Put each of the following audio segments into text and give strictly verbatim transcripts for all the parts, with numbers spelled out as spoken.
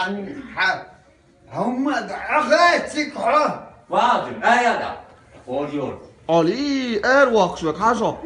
Ан хьа. ХӀумма дӀахециг хьо. Ваджим, ая да. Олжур. Али, эр вахшвек, хьажо.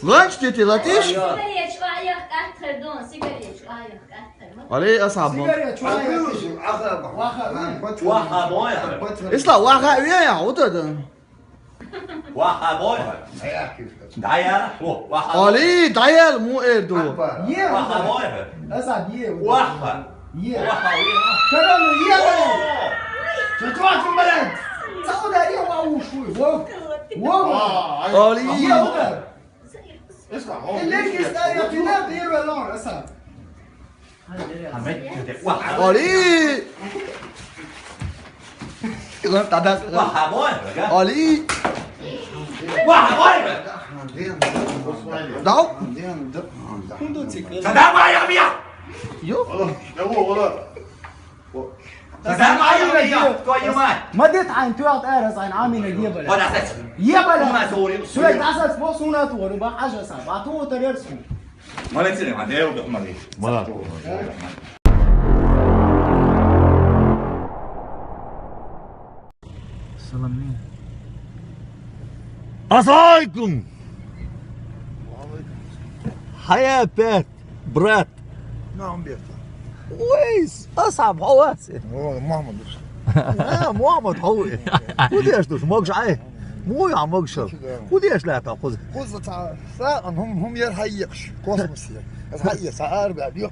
Ланч тити латиш? Сигарет чуаях катхер дон, сигарет чуаях катхер. Али, асаб. Сигарет чуаях. Ваха, ваха. Ваха, боя. Исла, ваха, вея, вот это. Ваха бой. Даяр, о, ваха. Али, даяр му эрду. Е, ваха бой. Аса, е. Ваха. Е. Ваха, е. Карану, е, блин. Чё, чё, чё, блин? Саудари, ва, ушу, во. Во. Али. Е, блин. Эллер кистая, пина, первый лон, аса. Али! Ила тада. Али! Дау! Йо! Твою мать! Ма дет айн туял тара сайн амина ебала. Ебала. Суя тасас бо суна туору ба ажаса. Ба ту тарерсу. Молодцы, Андрей, Умар. Молодцы. Салам. Ассалам алейкум. Хая пет, брат. Наам бет. Уэйс, асаб хьо вац. О, Мухаммад. А, Мухаммад хьо вац. Кудеш душ, могаш ай? Муй а могашал. Кудеш лата куз? Куз та, са, ан хум, хум яр хайекш, космос яр. Ас хайе, са арба, био.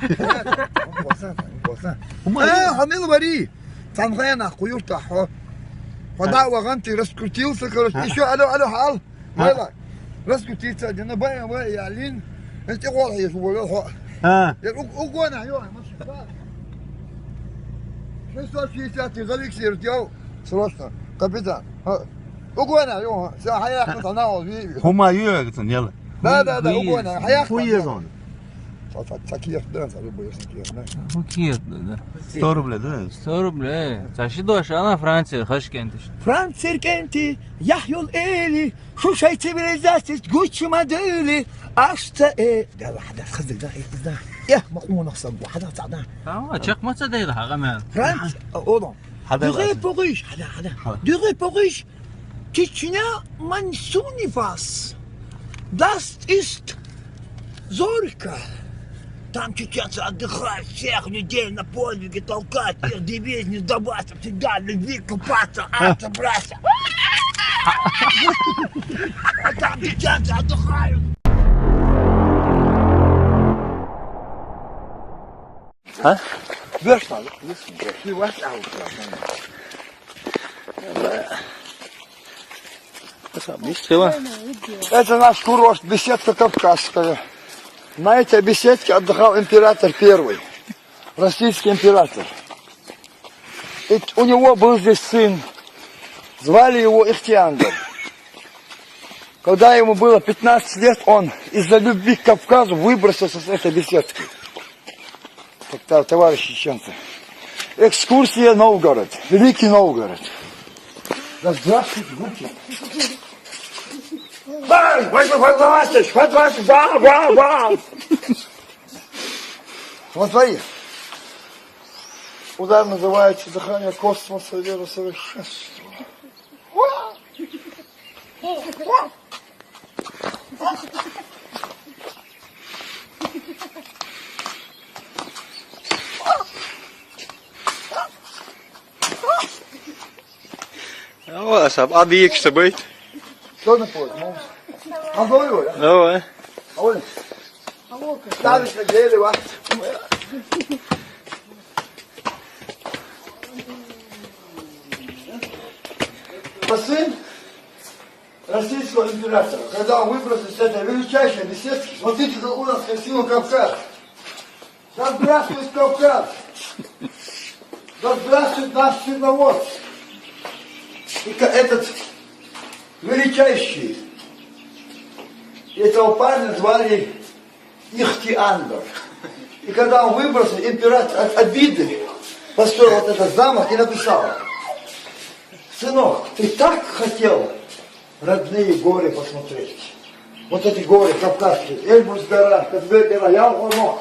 Хум косан, хум косан. Хум Э, хамил вари. Цанхая нах, куюрта, хо. Хода ваган ты раскрутился, короче. Ещё, алло, алло, хал. Вайла. Раскрутиться, дина, бая, бая, ялин. Эти гол, я, хо. А. Я, у, у, гона, ё, машина. Шестьсот шестьдесят, ты Алексей, срочно. Капитан. А. У, гона, ё, вся хая, хата, на, вот, ви. Хума, ё, это, не Да, да, да, у, гона, хая, Хуе хата. Зон. Та, та, та киев, да, та любой, если киев, да. Ну, киев, да, да. Сто рублей, да? Сто рублей. Та ши дош, ана Франция, хашкентиш. Франция кенти, яхюл эли, шушай цивилизация, Гуччи модели, ашта э. Да, ва, хада, хазы, да, э, да. Э, махмуна хсагу, хада, цада. Ама, чак маца дейла, хага мен. Франция, о, о, да. Хада, Дюге хада. Погыш, хада, хада. Хада. Дюге погыш, Чечня Мансунивас. Das ist Зорька. Там чеченцы отдыхают, всех людей на подвиги толкают, их дивизию сдаваться, всегда любви купаться, аться, браться. А там чеченцы отдыхают. А? Вешна, вешна, вешна. Это наш курорт, беседка Кавказская. На этой беседке отдыхал император первый, российский император. И у него был здесь сын, звали его Ихтиандр. Когда ему было пятнадцать лет, он из-за любви к Кавказу выбросился с этой беседки. Так, та-, товарищи чеченцы. Экскурсия Новгород. Великий Новгород. Да здравствуйте, Гурки. Ай, вай, вай, вай, вай, вай, вай, вай, вай, вай. Смотри. Удар называется дыхание космоса, вера совершенства. Давай, саб, а дикш-то быть? Что такое? Ну, а говорю, да? Давай. А вот. Ставишь на дерево. А сын российского императора, когда он выбрался с этой величайшей беседки, смотрите, какой у нас красивый Кавказ. Да здравствует Кавказ! Да здравствует наш Черновод! И ка-, этот величайший, этого парня звали Ихтиандр. И когда он выбрался, император от обиды построил вот этот замок и написал: «Сынок, ты так хотел родные горы посмотреть. Вот эти горы кавказские, Эльбрус гора, Казбек гора, Ялхонок.